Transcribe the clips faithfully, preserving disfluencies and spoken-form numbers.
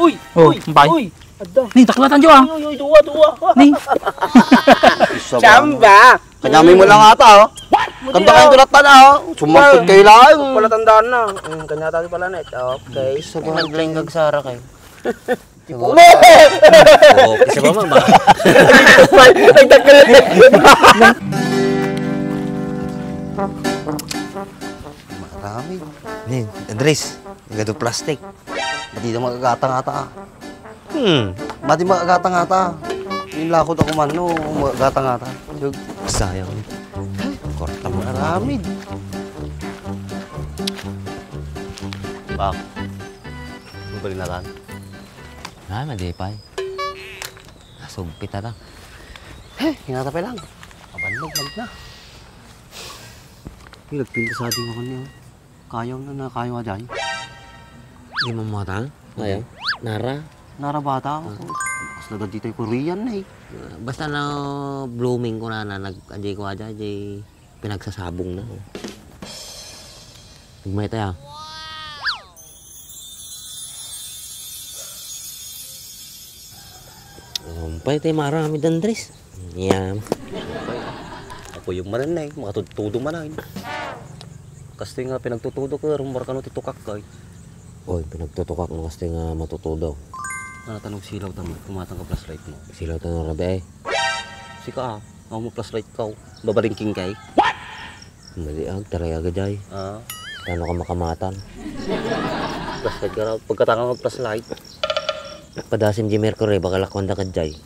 Uy! Oh, uy! Bay. Uy! Adda. Ni, taklatan jo, ah. Uy, uy, uy, duwa, duwa. Ni. Isa ba? Samba! Kanyami mo lang ata, oh. Kanta kayo tulat na, oh. Sumampot kayo lang. Pala tandaan na. Mm, kanya tayo pala na. Okay. Isa ba? Naglaing kag Sara kayo. Puno! Oh, isa ba, mama? Nagdakkel. Marami. Ni, Andres, nagado plastic. Madi na magagata-ngata, ah. Hmm. Madi magagata-ngata. Yung lakod ako man, no, magagata-ngata. Yung sayang. Korta mo. Marami. Bak. Ang galing na tan. Ah, madipay. Nasugpit na lang. Heh, hinata pa lang. Abannog, bag na. Yung nagpinta sa ating ako niya. Kayaw na na, kayaw nga dyan. Di mo matang? Ayaw. Nara? Nara bata ako. Ah. Mas nagad dito yung Korean na eh. Ah, basta na blooming ko na, na nag-, adi ko aja, di pinagsasabong na. Nagmay tayo. Sumpay tayo, marami, Andres. Yan. Ako yung mananay, makatudtudo manay. Kastoy nga pinagtutudo ko, rumor kano ti tukak kay. Oy, pinagtutukak mo kastoy nga matutudo. Ano tanong silaw tamo, kumatang ka flashlight mo. Silaw tanong rabi ay. Sika ah, ako mo flashlight ka, oh. Babalingking kay. Mali ag, taray aga jay. Ah. Tano ka makamatan. Flashlight ka raw. Pagkatanga mag flashlight. Padasim di Mercury, baka lakwan da ka jay.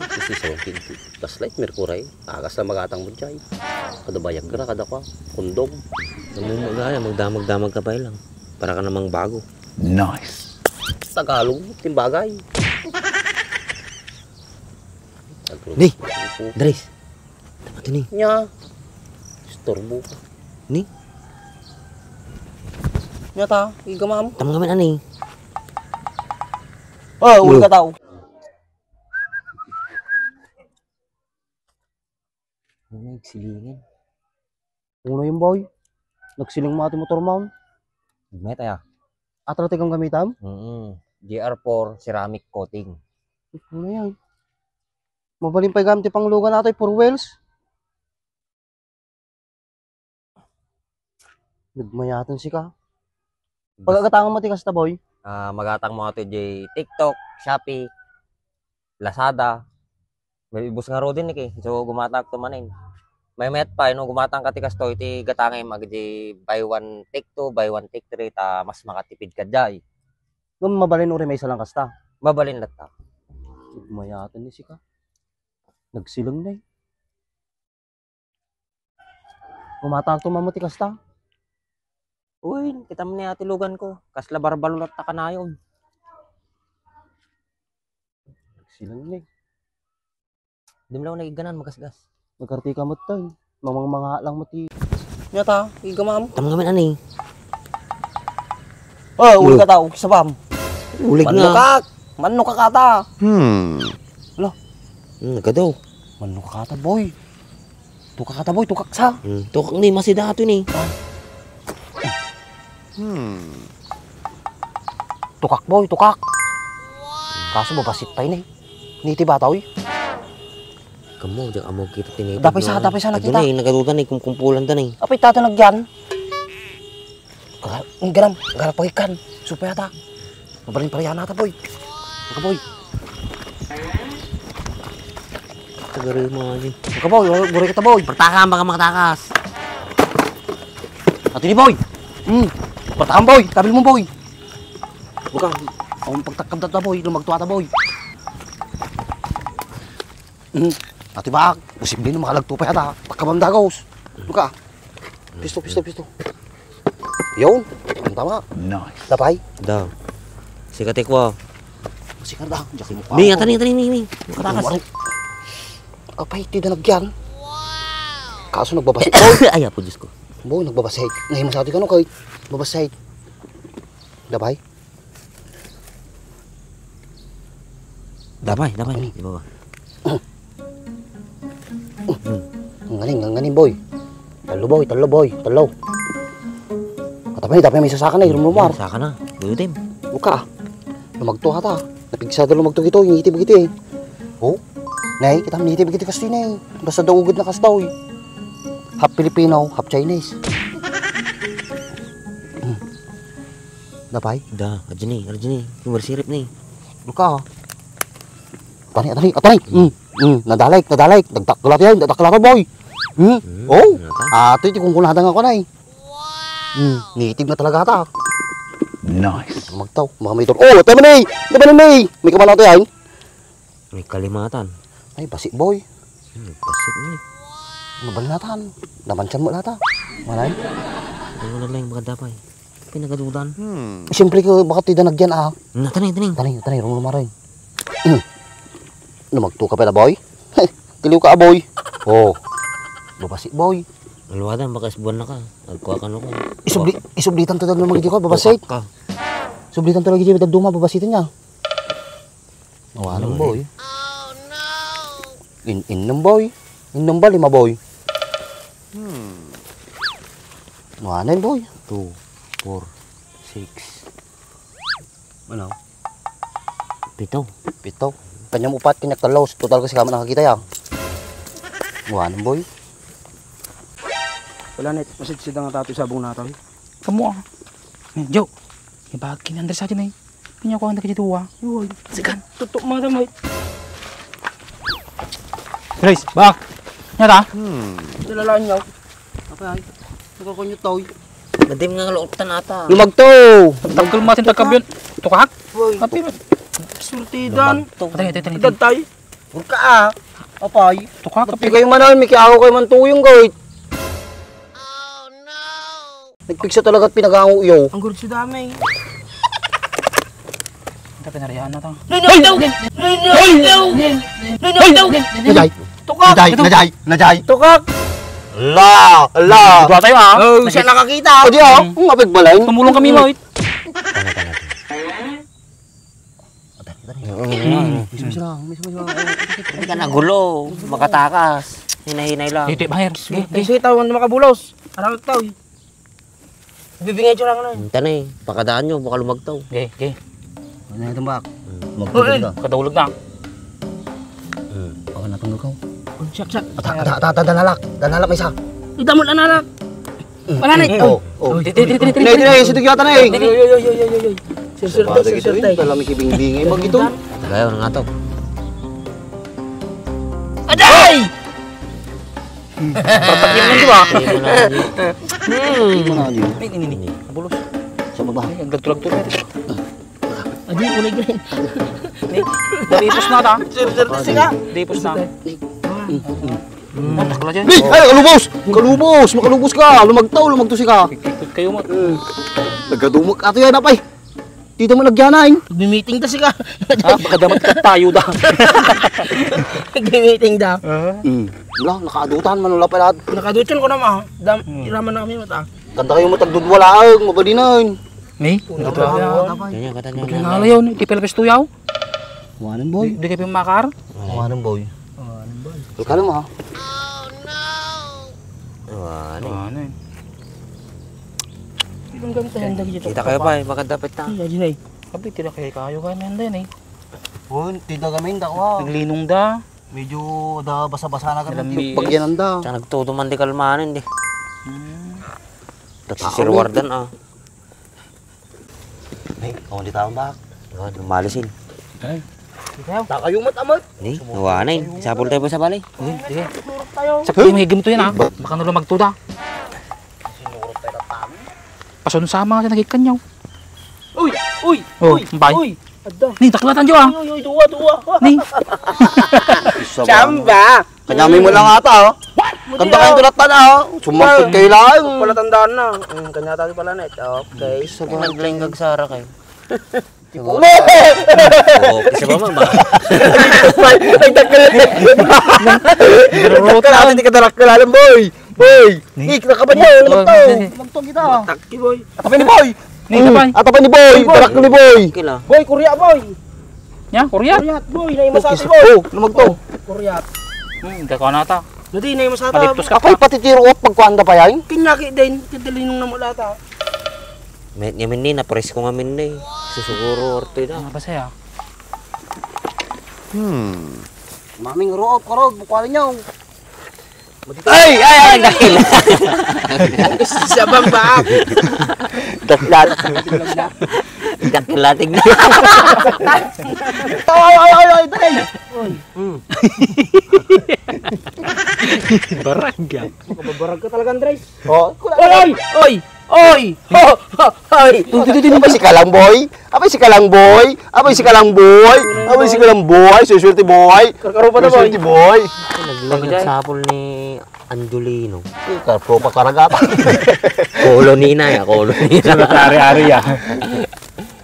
Kasi sa wakid, flashlight, Mercury. Agas na magatang mo jay. Kada bayag ka na, kada kwa. Kondom. Namumagaya, magdamag-damag ka pa lang. Para ka namang bago. Nice. Tagalog, timbagay. Ni, Andres. Tama to ni. Nya. Istorbo ka. Ni? Nya ta, igamam. Tama kami ani. Oh, uli ka tao. Ano yung silingin? Uno yung boy. Nagsiling mo ati motor mo. Met aya. Atro ti gamitam? Mm. G R four ceramic coating. Ano yan? Mabalin pa'y gamit ti panglugan atoy, four wheels. Nagmayatan sika. Pagagatangan mo ti kasta, boy? Ah, magatang mo ato di TikTok, Shopee, Lazada. May ibus nga rodin ni ki. So, gumatang to manin. May met pa, no, gumatang ka ti kasto, iti gatangay, mag di buy one, take two, buy one, take three, ta mas makatipid ka jay. Ngem mabalin uri maysa lang kasta. Mabalin latta. Mayatan ni sika. Nagsilang na eh. Gumatang to mamuti kasta. Uy, kita mo ni ati lugan ko. Kasla barbalo latta kanayon. Nagsilang na eh. Di mo lang nagiganan, magasgas. Nagkarti ka mo tayo. Mamang mga lang mo ti. Nya ta, igamam. Tama nga man, ani. Oh, uli ka tao, kisabam. Ulig Manno nga. Kak! Manno ka kata! Hmm. Lo. Hmm, nagkadaw. Manno ka kata, boy. Tuka kata, boy, tukak sa. Hmm, tukak ni, masida ato ni. Ah. Hmm. Tukak, boy, tukak. Kaso babasit pa ini. Ni ti bata, oy. Kamo, diyan amo kita tinitid. Dapay sa, no? Dapay sa, nakita. Aduna, eh, nagaduda ni, kumkumpulan da ni. Apay, tata nagyan. Kaga-, ang ganam, garap pagikan. Supaya ta. Mabalin pariana ta, boy. Maka, boy. Tagari mo, ani. Maka, boy, buray kita, boy. Pertakan, baka makatakas. Ati ni, boy. Hmm. Pertakan, boy. Tabil mo, boy. Buka, ang pagtakab data, boy, lumagtua ta, boy. Hmm. Ati ba, posible na makalagto pa yata. Pagkabang dagos. Buka. Pisto, pisto, pisto. Yun. Ang tama. Nice. Dapay. Da. Sikat ikwa. Sikat da. Diyak mo pa. Ni, ata ni, ata ni, ni, ni. Katakas. Apay, ti da nagyan. Kaso nagbabasik, boy. Ay, apo, Diyos ko. Boy, nagbabasik. Nahimasati ka, no, kay babasik. Dapay. Damay, damay. Ano? Di ba ba? Hmm. Ang galing, ang galing, boy. Talo, boy, talo, boy, talo. Atapay, tapay may sasaka na, irumrumar. Saka na, duyutim. Buka. Lumagto ata. Napigsada lumagto gito, initib giti. Oh? Nay, kita initib giti kastoy, nay. Basta daw ugod na kastoy. Half Filipino, half Chinese. Hmm. Napay? Da, Arjuni, Arjuni. Yung marsirip ni. Luka, ah. Atani, atani, atani. Hmm. Hmm. Nadalek, nadalek. Nagdakkel ata yan, nagdakkel ata, boy. Hmm. Hmm. Oh? Ano ka? Ato, iti kungkunada nga ko, nay. Hmm, nitib na talaga ata. Nice. Magtaw, mga may dor-, oh, tama ni! Tama ni! May kamalaw tayo, ay? May kalimatan. Ay, basi, boy. Hmm, basi, boy. Mabalinatan. Namansan mo lata. Malay? Ano na lang, maganda pa eh. Pinagadudan. Hmm. Siyempre ko, baka ti danag yan, ah. Hmm, tani, tani. Tani, tani, rong lumaray. Hmm. Lumagto ka pala, boy? Kiliw ka, ah, boy. Oh. Babasi, boy. Aluwadan, baka isbuan na ka. Agkuha ka no ko. Isubli-, isublitan to dagno magidi ko, babasi. Tukak ka. Sublitan to lagi di dagduma, babasi to niya. Awanan, boy. In-, innom, boy. Innom ba, lima, boy? Hmm. Awanan, boy. Two, four, six. Ano? Pito. Pito. Kanyam upat, kanyak tallo. Total kasi kami nakakita ya. Awanan, boy. Wala na, masidsid nga tato sabong natin. Kamu, ah. Eh, Joe, ibagak ni Andres atin, eh. Pinya ko ang dagiti dua. Uy, sigan. Tutok mga damay. Grace, bak. Nyata? Hmm. Nilalaan niyo. Apa ay? Nakakunyo tayo. Nadim nga lootan ata. Lumagto! Taggal matin tagkabiyon. Tukak? Uy. Api, surtidan. Lumagto. Atay, atay, atay, atay. Dantay. Urka, ah. Apay. Tukak, api. Kayo manan, mikiaho kayo man tuyong, gawit. Nagpigsa talaga at pinagango iyo. Ang gurud si damay. Ito, pinarihan na to. Hoy! Hoy! Hoy! Hoy! Naday! Tukak! Naday! Naday! Tukak! La! La! Dua tayo, ah. Oh, siya nakakita. O, di, ah. Hmm. Ang apigbalay. Tumulong kami, Lloyd. Mismo sila, mismo sila. Hindi ka nagulo, makatakas. Hinay-hinay lang. Dito, Baher. Sige, sige, tao, makabulos. Anak tao, eh. Bibingay ko lang na. Ang tanay, pakadaan nyo, baka lumagtaw. Okay, okay. Ano na itong bak? Hmm. Magtulog ka. Katulog na. Hmm. Baka natulog ka. Oh, siyak, siyak. Ata, ata, ata, ata, danalak. Danalak, may isa. Idamol, analak. Wala na, oh. Oh. Dito, dito, dito, dito. Nay, nay, sido kiyata na, eh. Dito. Oy, oy, oy, oy, oy, oy. Sir, sir, sir, sir, tay. Dala mi kibingbingay, magito. Kaya, ano nga to? Aday! Perfect yun, di ba? Hmm. Hindi mo na yun. Ay, ini, ini. Nabulos. Sa baba. Ay, ang gagtulagtulog. Adi, ulay ka rin. Ni, daripos na ta. Sir, sir, sir, sir. Daripos na. Ni. Hmm. Ay, nakalubos! Kalubos! Makalubos ka! Lumagtaw, lumagto si ka. Kikikot kayo, Mat. Hmm. Nagkadumog ato yan, apay. Dito mo nagyanay. Nagmi-meeting ta si ka. Ha? Baka damat ka tayo da. Nagmi-meeting da. Ah. Hmm. Wala, nakaadutan man, wala pala. Nakaadutan ko naman, ah. Dam-, hmm. Iraman na kami, mata. Kanta kayo matagdudwalaang, mabalinan. Ni? Kanta kayo. Ganyan, kanta niya. Bigla na yun, iti Pelpes Tuyaw. Kumanan, boy. Di, di kayo pimakar? Kumanan, boy. Kumanan, boy. Kalma, ha? Kumanan. Kumanan. Ilang gamit tayo ang dagito. Kita kayo pa, eh. Maganda pa ita. Iya, di na, eh. Abi, tira kayo kayo kami ang din, eh. Oh, tida kami, hindi ako, ah. Naglinong da. Medyo da basa-basa na kami. Nalambis. Pagyanan da. Tsaka nagtutuman di kalmanin, di. Hmm. Sir Warden, ah. Ay, kawan di tao ba? Awan, lumalisin. Ay. Takayo mat, amat. Ni, nawa na yun. Sapul tayo po sa balay. Sige, sige. Sakto yung higim to yan, ah. Baka na lumagto da. Sinurot tayo na tao. Pasun sama kasi nagkikanyaw. Uy! Uy! Oh, uy! Bay. Uy! Adda. Ni, taklatan nyo, ah. Uy, uy, uy, duwa, duwa. Ni. Chamba! Kanyami mo lang ata, oh. Kanta kayong tulatan, ah. Sumampot kayo lang. Pala tandaan na. Mm, kanya tayo pala, net. Okay. Sa ba? Naglaing kagsara kayo. Tipo. Oh, isa ba, mama? Nagdakkel. Nagdakkel, hindi ka darakkel, alam, boy. Boy. Ni? Ni, kinakaban niya, oh, lumagtaw. Lumagtaw kita. Takki, boy. Atapay ni boy. Ni, atapay. Atapay ni boy. Boy. Darakkel ni boy. Kila. Boy, Korea, boy. Nya, Korea? Korea, boy. Naimasati, boy. Oh, lumagtaw. Korea. Hmm, hindi ko nata. Nadi, naimasata. Malipos ka. Ako'y pa. Patitiro at pagkuanda pa yan? Kinyaki din, kadalinong na mulata. Met niya min ni, napresko nga min ni. Susuguro, orte na. Ano ba saya? Hmm. Maming root, karod, bukwalin niyo. Ay! Ay! Ay! Dakkel! Sabang ba? Daklat. Dakkel natin. Ay, ay, ay, ay, ay! Hmm. Barag, ah. Makababarag ka talaga, Andres. Oh, Oy! Oy! Oy! Oy! Ho! Ho! Oy! Apa si Kalang Boy? Apa si Kalang Boy? Apa si Kalang Boy? Apa si Kalang Boy? Swerte boy. Karkarupa na, boy. Swerte boy. Naglengit sapul ni Angelino. Ikaw, propa karagatan. Kolonina ya, kolonina. Ari-ari ya.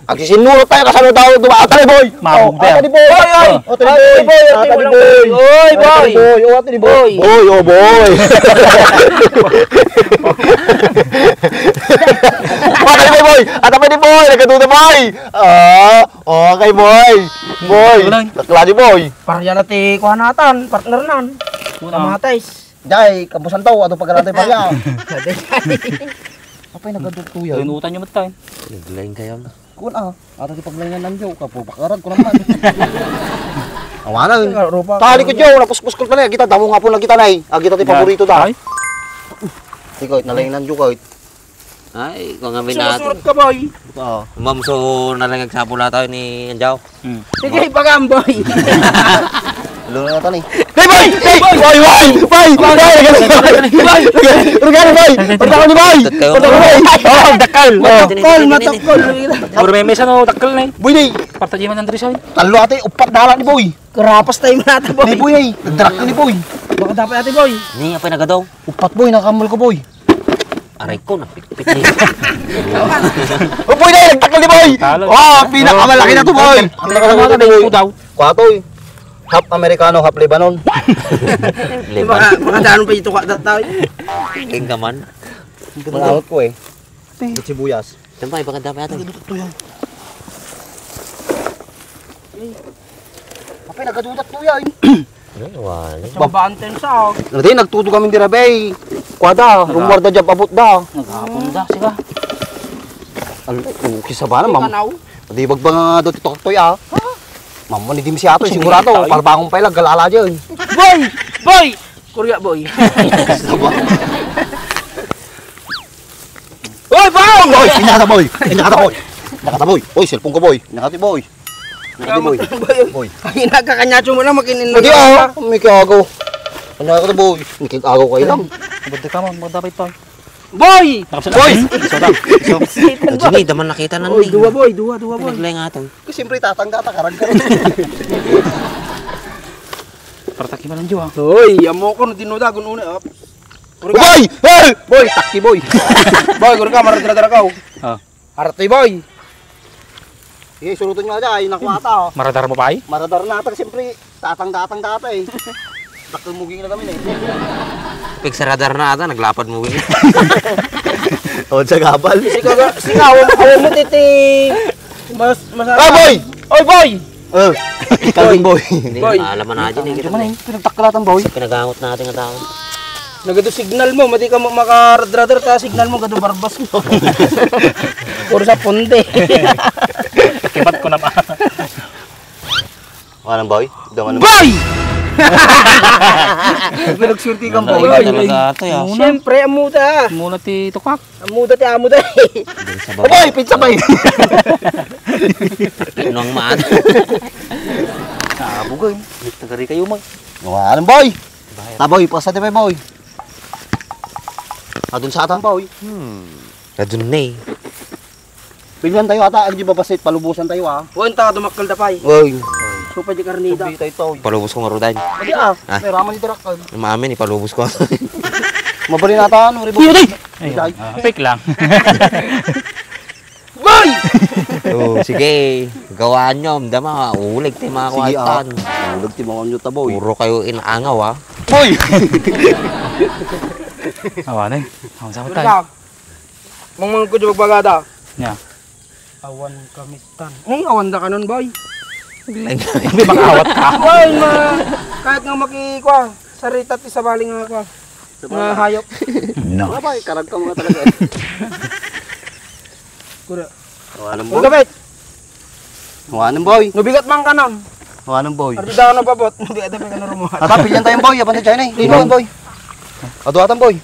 Agsisinurot tayo, kasano tayo dumaan? Atali, boy! Mabog tayo. Atali, boy! Oy, oy! Atali, boy! Atali, boy! Oy, boy! Atali, boy! Oh, atali, boy! Boy! Boy, oh, boy! Atali, boy, boy! Atali, boy! Nagkatuto, boy! Ah, okay, boy! Boy! Wala. Naklaro, boy! Parya na ti kuanatan, partner nan. Wala. Kamatis. Jay, kabusan to, ato pagkalatay parya. Apay, nagkatuto yan. Ayun, utan nyo matay. Naglain kayo na. Kun, ah, ata ti paglaingan nanjo, kapupakarag ko naman. Awanan. Tali ko, Joe, napuspos ko pa na, kita, damo nga po na kita na eh. Ah, kita ti paborito da. Ay? Ikaw, nalaingan nanjo ka. Ay, kung kami natin. Sumusurot ka, boy. Oo. Ma'am, so, nalang nagsapula tayo ni Anjaw. Hmm. Sige, pagam, boy. Lolo na to ni. Hey, boy! Hey, boy! Boy! Boy! Boy! Boy! Boy! Boy! Boy! Pagkam ni boy! Pagkam ni boy! Oh, dakkel! Oh. Matakol, matakol. Puro may mesa, no, dakkel na eh. Boy, di. Parta di man Andres, oy. Talo ate, upat dalan ni boy. Karapas tayo manata, boy. Ni boy, eh. Nagdarak ka ni boy. Baka dapat ate, boy. Ni, apa nagadaw? Upat, boy, nakamal ko, boy. Aray ko, napikpit ni. Oh, boy, na, nagtakal ni boy. Talo. Oh, pinakamalaki na to, boy. Ang pinakamalaki na to, boy. Kudaw. Kuha to, eh. Half Amerikano, half Lebanon. Lebanon. Baka, baka daan pa ito, kuha tayo. King ka man. Malawat ko, eh. Sibuyas. Siyempre, baka dami ata. Nagadutat to yan. Apay, nagadutat to yan. Ay, wala. Sa babaan tayo sa, oh. Nagtuto kami dira, bay. Kuwada, rumuar da dyan, abot da. Naghapon da, siya. Ang, ang kisa ba na, mam-, di bagba nga daw ti toktoy, ah. Mamman, di mi siya to, sigurado. Parbangon pa ilag, galala dyan. Boy! Boy! Kurya, boy. Oy, boy! Boy, inata, boy. Inata, boy. Inata, boy. Oy, cellphone ko, boy. Inata, boy. Inata, boy. Boy. Ay, nagkakanyacho mo na, makinin mo. Hindi, ah. May kiagaw. Ano ako to, boy? May kiagaw kayo lang. Banda ka mo, banda pa ito. Boy! Boy! Isa lang. Isa. Satan, boy. Jimmy, daman nakita na. Oy, ni. Dua, boy. Dua, dua, boy. Pinaglay nga ito. Kasi siyempre, tatangga, takarag ka. Para taki man ang Diyo, ah. Oy, amo ko, no, dinudagon una, ah. Boy! Hey! Boy, takti, boy. Boy, guru ka, maradara ka, oh. Ah. Arti, boy. Sige, suruton nyo aja, ay, nakuha ta, oh. Maradar mo pa, ay? Maradar na ta, siyempre, tatang-tatang data, eh. Dakkel mo ging na kami, eh. Pigsaradar na ata, naglapad mo ging. Oh, sa gabal. Sige, sige, awon, awon mo, titi. Mas, mas, ah, boy! Oy, boy! Oh, Calvin boy. Hindi, boy. Alam na dyan, eh. Ano man, eh, pinagtaklatan, boy? Sa pinagangot natin ang tao. Nagado signal mo, madi ka mo makaradradar ta signal mo, gado barbas mo. Puro sa punti. Kibat ko na ba? Anong boy? Daman boy! Pinagsurti kang boy. Talaga ito, ya. Siyempre, amuda. Muna ti tukak. Amuda ti amuda. Aboy, pizza bay. Nang maan. Sabugay. Tagari kayo, Mang. Wala, boy. Taboy, pasa ti boy. Adun sa atan, boy. Hmm. Adun na eh. Pilihan tayo ata, ang di babasit, palubusan tayo, ah. Wen, ta, dumakkel da pay. Oy. Supay di karnida. Subi tayo to. Palubos ko nga rudan. Adi, ah. Ah. May raman dito, Rakal. Maamin, ipalubos ko. Mabalin ata, ano, ribo. Kuya, day! Ay, day. Ah, fake lang. Boy! Oh, sige. Gawaan nyo, amda ma, ulig ti mga kwartan. Sige, ah. Ulig ti mga nyo ta, boy. Puro kayo inaangaw, ah. Boy! Awa na eh. Ang sama tayo. Mangmangko di magbagada. Nya. Awan kamitan. Ay, awan da kanon, boy. Hindi makawat ka. Boy, ma, kahit nga makikwa, sarita ti sabali nga kwa. Nga hayop. No. Wala ba, ikarag ka mga talaga. Kura. Awan mo. Ang gabit. Awanen, boy. No bigat man kanon. Awanen, boy. Ardi daw na babot. No bigat man kanon rumuhat. Ata, pilian tayo, boy. Apan tayo, eh. Ikaw, boy. Aduatan, boy.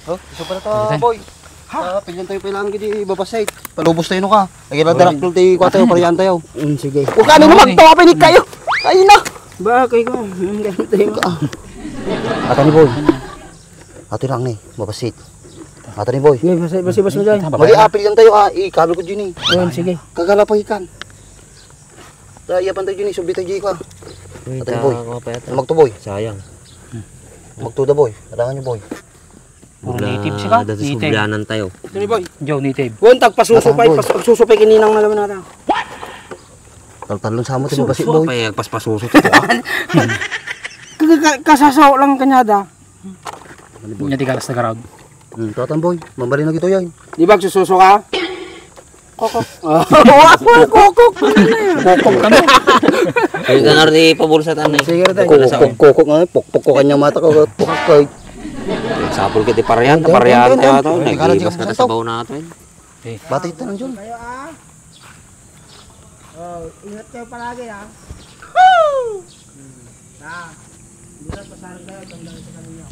Oh, isu pala ta, boy. Ha? Ah, pilian tayo kailangan gidi babasit. Palubos tayo no ka. Lagi na daraklo tayo, kuha tayo, parian tayo. Mm, sige. Huwag ka na naman, tawa pa ni kayo. Ay na. Ba, kayo ko. Ang gamit tayo. Ata ni, boy. Ato lang ni, babasit. Ata ni, boy. Sige, basi, basi, basi, basi. Mali, apil yan tayo, ah. Ikabil ko dyan, eh. Ayun, sige. Kagala pa ikan. Ta, iya pantay dyan, eh. Subli tayo dyan, ah. Uy, ata ni, boy. Magto, boy. Sayang. Magto da, boy. Adangan nyo, boy. Puro native siya, native. Sublianan tayo. Ito ni, boy. Joe, native. Wan, tagpasuso pa, agsuso pa kininang na naman nata. Taltalon sa mo, ti babasit, boy. Pay, agpaspasuso. Ka-, ka-, kasasaw lang kanyada. Nya di galas na garaw. Hmm, tuatan, boy. Mambali na gito yan. Di ba, sususo ka? Kokok. Kokok. Kokok ka na. Ay, ka na rin pabulsa tayo. Sige, tayo. Kokok, kokok nga. Pokpok ko kanya mata ko. Pokok. Sapul ka di parian, parian tayo to. Naglibas ka na sa baon natin. Bati ito lang, Jun. Kayo, ah. Oh, ingat kayo palagi, ah. Woo! Hmm. Ah, hindi na pasaran kayo, tandaan sa kanila.